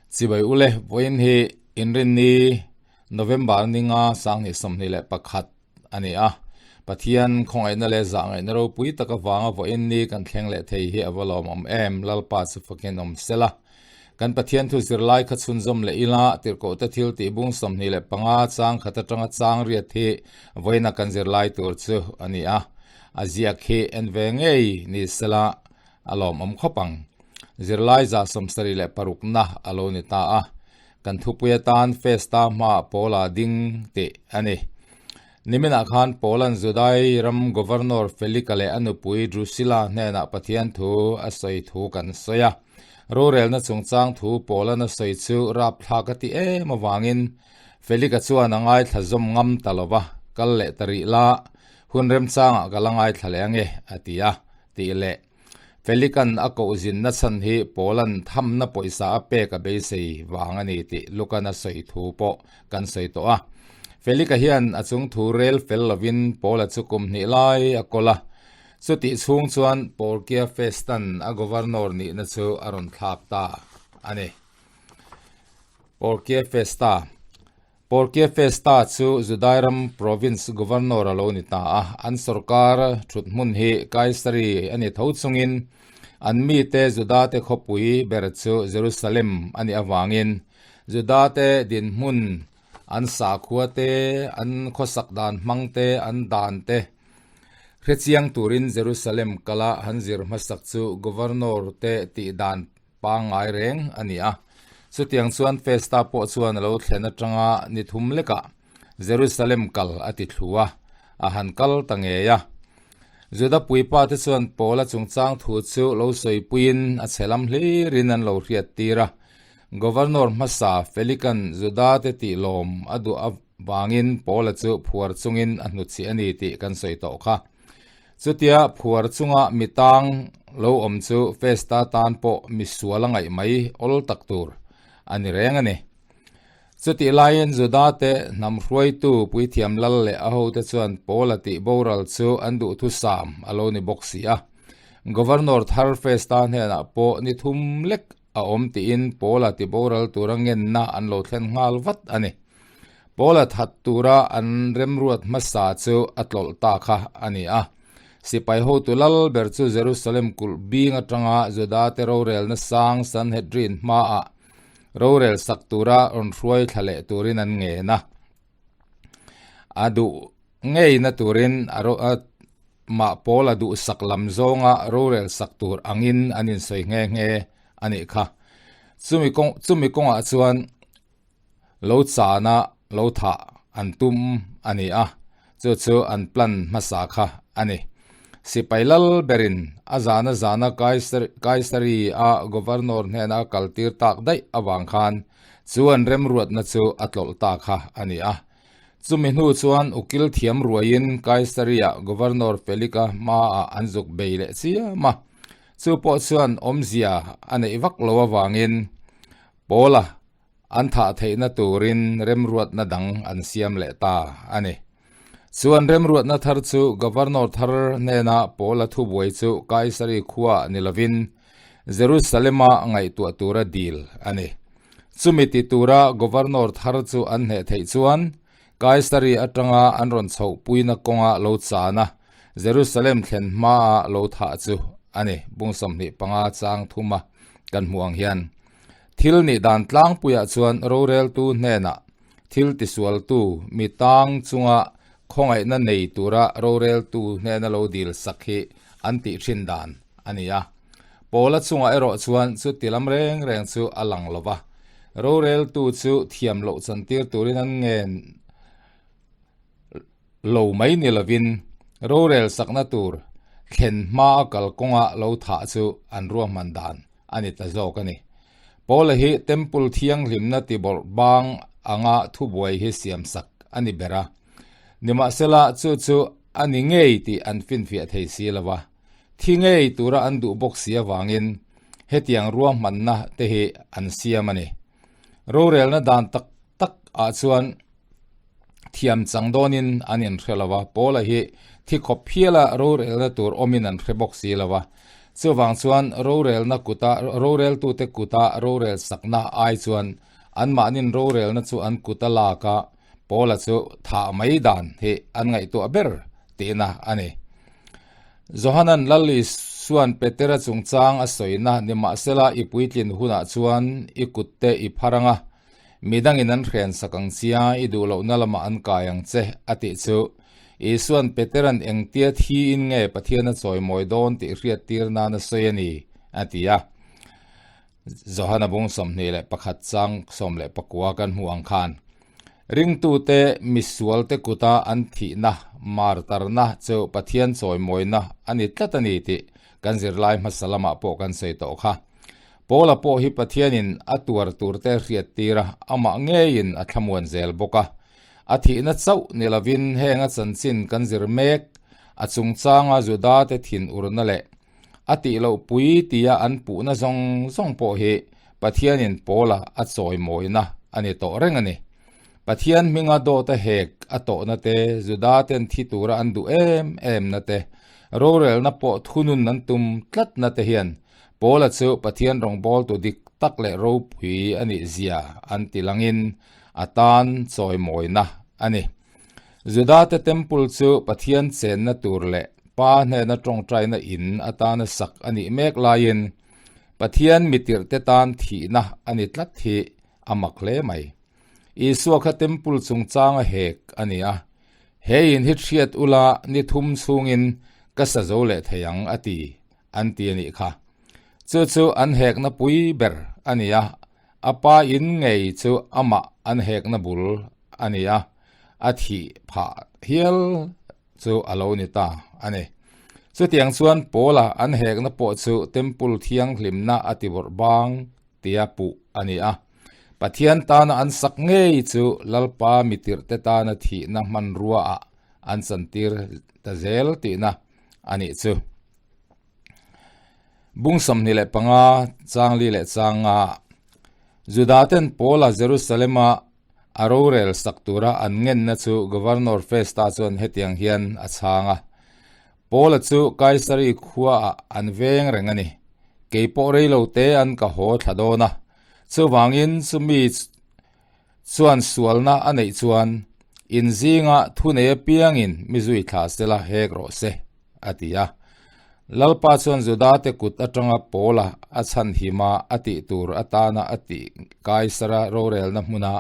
Chibai ule vawiin hi Inrinni November ninga 2021 a ni a. Pathian khawngaihna leh zahngaihna ropui tak avanga vawiin ni kan thleng leh thei hi a va lawmawm em, Lalpa chu fakin awm sela. Kan Pathian thu zirlai kha chhunzawm leh ila, tirhkohte thil tih bung 25 chang khat atanga chang riat hi vawiina kan zirlai tur chu a ni a. A ziak hi en ve ngei ni sela a lawmawm khawp ang. Zirlai 76 na a lo ni ta a. Kan thupui atan Festa hmaah Paula ding tih a ni. Niminah khan Paula'n Judai ram Governor Felika leh a nupui Drusilla hnenah Pathian thu a sawi thu kan sawi a. Rorelna chungchang thu Paula'n a sawi chu rapthlak a ti em avangin Felika chuan a ngaithla zawm ngam ta lo va, Kal leh ta rih la, hun remchangah ka la ngaithla leh ange, a ti a, tih leh Felika'n a koh zinna chhan hi Paula'n thamna pawisa a pek a beisei vang a ni tih Luka'n a sawi thu pawh kan sawi tawh a. Felika hian a chung thu rel fel lovin Paula chu kum hnih lai a kawl a. Chutih chhung chuan Porkia Festan a governor nihna chu a rawn thlak ta a ni. Porkia Festa. Porkia Festa chu Judai ram province governor a lo ni ta a. An sorkar thut hmun hi Kaisari a ni tho chungin an mite Judate khawpui ber chu Jerusalem a nih avangin Judate dinhmun an sakhua te, an khawsak dan hmang te, an dan te hrechiang turin Jerusalem kala han zir hmasak chu governor te tih dan pangngai reng a ni a. Chutiang chuan Festa pawh chuan a lo thlen atanga ni thum lekah Jerusalem kal a ti thlu a, a han kal ta ngei a. Juda puipa te chuan Paula chungchang thu chu lo sawipuiin a chhe lam hlirin an lo hriat tir a. Governor hmasa Felika'n Juda te tih lawm a duh avangin Paula chu phuar chungin a hnutchhih a ni tih kan sawi tawh kha. Chutia phuar chunga mi tang lo awm chu Festa tan pawh mi sual a ngaih mai awl tak tur a ni reng a ni. Chutih laiin Juda te hnam hruaitu puithiam lal leh a hote chuan Paula tih boral chu an duhthusam a lo ni bawk si a. Governor thar Festa hnenah pawh ni thum lek a awm tiin Paula ti boral tura ngenna an lo thlen nghal vat a ni. Paula that tura an remruat hmasa chu a tlawlh ta kha a ni a. Sipai hotu lal ber chu Jerusalem kulh bing atanga Judate rorelna sang Sanhedrin hmaah rorel sak tura rawn hruai thla leh turin an ngen a. A duh ngeina turin a mah Paula duhsak lam zawnga rorel sak tur angin an insawi nghe nghe a nih kha. Chumi kawng chumi kawngah chuan lo chana lo thah an tum a ni a, chu chu an plan hmasa kha a ni. Sipai lal berin a zana zana Kaisari a governor hnena a kaltir tak daih avang khan chu an remruatna chu a tlawlh ta kha a ni a. Chumi hnu chuan ukil thiam ruaiin Kaisaria governor Felika hmaah an zuk bei leh chiam a. Chu pawh chuan awmzia a neih vak lo avangin Paula an thah theihna turin remruatna dang an siam leh ta a ni. Chuan remruatna thar chu Governor thar hnena Paula thubuai chu Kaisari khuaah ni lovin Jerusalema ngaihtuah tura dil a ni. Chumi ti tura Governor thar chu an hneh theih chuan Kaisari atanga an rawn chhohpuina kawnga lo chana Jerusalem thlen hmaa lo thah chu a ni. Bung 25 chang thuma kan hmuh ang hian thil nih dan tlangpuiah chuan roreltu hnenah thil tisualtu mi tang chunga khawngaihna nei tura roreltu hnena lo dil sak hi an tih thin dan a ni a. Paula chungah erawh chuan chu ti lam reng reng chu a lang lo va, roreltu chu thiam loh chantir turin an ngen lo mai ni lovin rorel sakna tur thlen hma a kalkawnga lo thah chu an ruahman dan a ni ta zawk a ni. Paula hi Temple thianghlimna tibawrh bang anga thubuai hi siamsak a ni ber a, nimahsela chu chu a ni ngei tih an finfiah thei si lo va, thi ngei tura an duh bawk si avangin hetiang ruahmanna te hi an siam a ni. Rorelna dan tak tak ah chuan thiam chang dawnin an inhre lo va, Paula hi thi khawp phiala rorelna tur awmin an hre bawk si lo va. Chuvang chuan rorelna kuta roreltute kuta rorel sakna ai chuan anmahnin rorelna chu an kuta lak a, Paula chu thah mai dan hi an ngaihtuah ber tihna a ni. Johanan Lal Isuan Petera chungchang a sawina nimahsela i puitlin hunah chuan i kutte i phar ang a, midangin an hrensak ang chia i duh lohna lamah an kai ang che a tih chu Isuan Peteran engtia thiin nge Pathian a chawimawi dawn tih hriattir nan a sawi a ni a ti a. Johana bung 21 chang 19 kan hmuh ang khan Ringtute misualte kuta an thihna, martarna chu Pathian chawimawina a ni tlat a ni tih kan zirlai hmasa lamah pawh kan sawi tawh kha. Paula pawh hi Pathianin a tuar turte hriattir a, amah ngeiin a thlamuan zel bawk a. A thihna chauh ni lovin heng a chanchin kan zir mek, a chungchanga Judate thinurna leh a tih loh pui tia an puhna zawng zawng pawh hi Pathianin Paula a chawimawina a ni tawh reng a ni. Pathian hminga dawta hek a tawhna te, Judaten thi tura an duh em emna te, rorelna pawh thunun an tum tlatna te hian Paula chu Pathian rawngbawltu dik tak leh ropui a nih zia an ti langin a tan chawimawina a ni. Judate Temple chu Pathian chenna tur leh Pa hnena tawngtaina in atana sak a nih mek laiin Pathian mitirhte tan thihna a ni tlat hi a mak hle mai. Isua kha Temple chungchanga hek a ni a, He in hi hriat ula ni thum chhungin ka sa zo leh thei ang a ti, an ti a nih kha. Chu chu an hekna pui ber a ni a, A pa in ngei chu amah an hekna bul a ni a, a thih phah hial chu a lo ni ta a ni. Chutiang chuan Paula an hekna pawh chu Temple thianghlimna a ti vawrh bang tia puh a ni a. Pathian tana an sak ngei chu Lalpa mitirhte tana thihna hmanruaah an chantir ta zel tihna a nih chu. Bung 25 chang li leh chang nga Judaten Paula Jerusalema a rorel sak tura an ngenna chu Governor Festa chuan hetiang hian a chhang a, Paula chu Kaisari khuaah an veng reng a ni. Kei pawh rei lo te an ka haw thla dawn a, chuvangin chumi chuan sualna a neih chuan in zinga thunei apiangin mi zui thla sela hek rawh se, a ti a. Lalpa chuan Judate kut atanga Paula a chhanhima a tih tur atana a tih Kaisara rorelna hmuna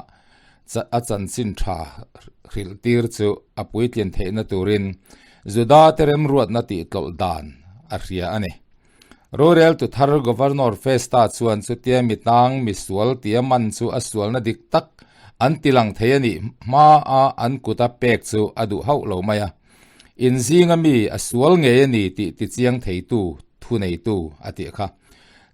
a chanchin tha hrilhtir chu a puitlin theihna turin Judate remruatna tihtlawlh dan a hria a ni. Roreltu thar Governor Festa chuan chutia mi tang mi sual tia man chu a sualna dik tak an ti lang thei a nih hmaa an kuta pek chu a duh hauh lo mai a. In zinga mi a sual ngei a ni tih tichiang theitu thuneitu a tih kha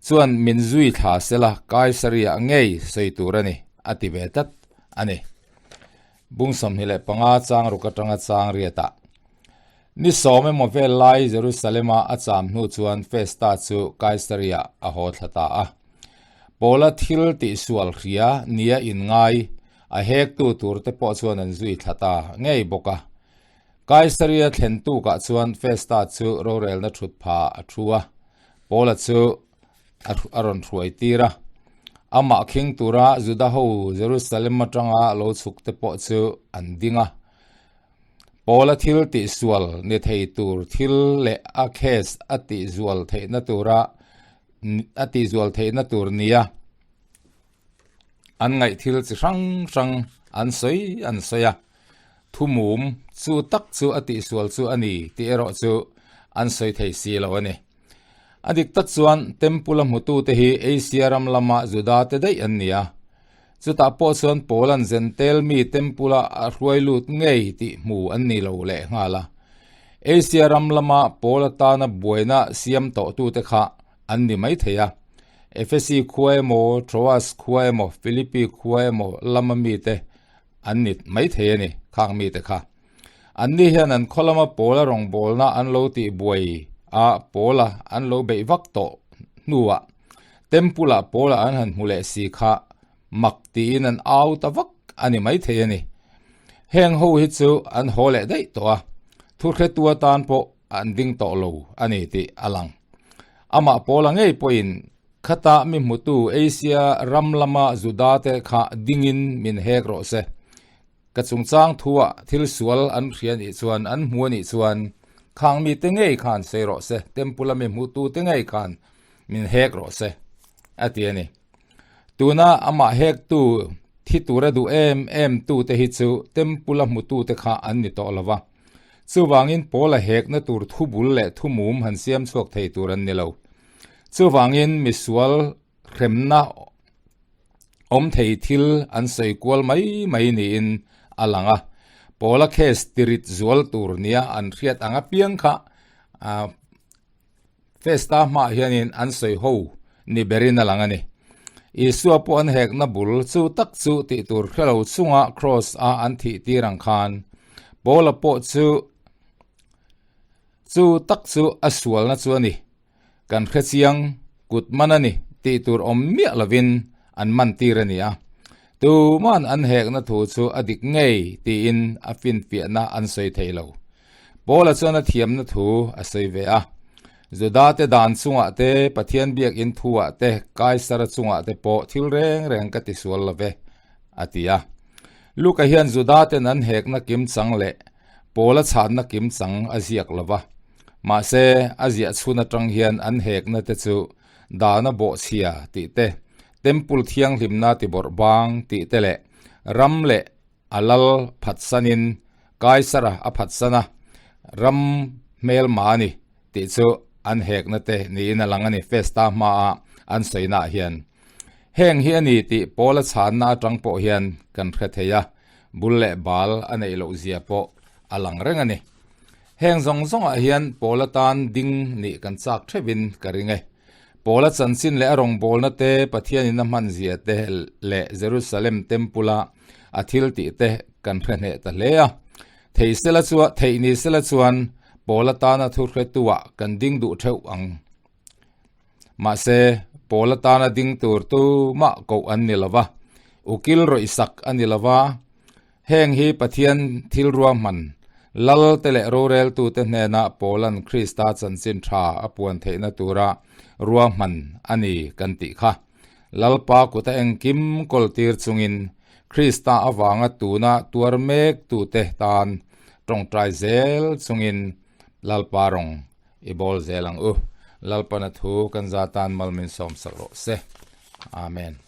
chuan min zui thla sela Kaisariah ngei sawi tur a ni a ti ve tlat a ni. Bung 25 chang ruk atanga chang riatah Ni sawm emaw vel lai Jerusalem-a a cham hnu chuan Festa chu Kaisaria-ah a haw thla ta a. Paula thil tihsual hria nia inngai a hektu turte pawh chuan an zui thla ta ngei bawk a. Kaisaria thlen tukah chuan Festa chu rorelna thut pha a thu a, Paula chu a rawn hruai tir a. Amah khing tura Juda ho Jerusalem atanga lo chhukte pawh chu an ding a. Paula thil tihsual ni thei tur thil leh a case a tihzual theihna tura a tihzual theihna tur nia an ngaih thil chi hrang hrang an sawi an sawi a. Thumum chu tak chu a tihsual chu a ni tih erawh chu an sawi thei si lo a ni. A dik tak chuan Temple-a hmutute hi Asia ram lama Juda-te daih an ni a. Chutah pawh chuan Paul-a'n Jentail mi Temple-a a hruai lut ngei tih hmu an ni lo leh nghal a. Asia ram lama Paul atana buaina siam tawhtute kha an ni mai thei a. Efesi khua emaw, Troas khua emaw, Philippi khua emaw lama mite an ni mai thei a ni, khang mite kha. Anni hian an khaw lama Paula rawngbawlna an lo tih buai a, Paula an lo beih vak tawh hnuah Temple-ah Paula an han hmu leh si kha mak tiin an au ta vak a ni maithei a ni. Heng ho hi chu an haw leh daih tawh a, thuhretu atan pawh an ding tawh lo a ni tih a lang. Amah Paula ngei pawhin khata mi hmutu Asia ram lama Judate kha dingin min hek rawh se. Ka chungchang thuah thil sual an hria nih chuan, an hmu a nih chuan khang mite ngei khan sawi rawh se, temple a mi hmuhtute ngei khan min hek rawh se, a ti a ni. Tuna amah hektu thi tura duh em em tute hi chu temple a hmutute kha an ni tawh lo va. Chuvangin Paula hekna tur thubul leh thumum han siam chhuak thei tur an ni lo. Chuvangin misual hremna awm thei thil an sawi kual mai mai niin a lang a. Paula case tirit zual tur nia an hriat ang apiang kha Festa hmaah hianin an sawi ho ni berin a lang a ni. Isua pawh an hekna bul chu tak chu tih tur hre lo chunga Kraws a an thih tir ang khan Paula pawh chu chu tak chu a sualna chu a ni. Kan hre chiang kut man a ni tih tur awm miah lovin an man tir a ni a. Tuman an hekna thu chu a dik ngei tiin a finfiahna an sawi thei lo. Paula chuan a thiamna thu a sawi ve a, Judate dan chungah te, Pathian biakinn thuah te, Kaisara chungah te pawh thil reng reng ka tisual lo ve, a ti a. Luka hian Judaten an hekna kimchang leh Paula chhanna kimchang a ziak lo va. Mahse, a ziah chhun atang hian an hekna te chu dana bawhchhia tih te, Temple thianghlimna tibawrh bang tih te leh ram leh A lal phatsanin Kaisara a phatsan a, ram hmelma a ni tih chu an hekna te niin a lang a ni Festa hmaa an sawinaah hian. Heng hi a ni tih Paula chhanna atang pawh hian kan hre thei a, bul leh bal a neih loh zia pawh a lang reng a ni. Heng zawng zawngah hian Paula tan ding nih kan chak theuhin ka ring e. Paula chanchin leh a rawngbawlna te, Pathianin a hmanzia te leh Jerusalem Temple-a a thil tih te kan hre hneh ta hle a. Thei sela chuan, theih ni sela chuan Paula tana thu hretuah kan ding duh theuh ang. Mahse, Paula tana ding tur tumah koh an ni lo va, ukil rawih sak a ni lo va, Heng hi Pathian thil ruahman, Lal te leh roreltute hnena Paulan Krista chanchin tha a puan theihna tura ruahman a ni kan tih kha. Lalpa kuta engkim kawltir chungin Krista avanga tuna tuar mektute tan tawngtai zel chungin Lalpa rawng i bawl zel ang u. Lalpana thu kan za tan mal min sawmsak rawh se. Amen.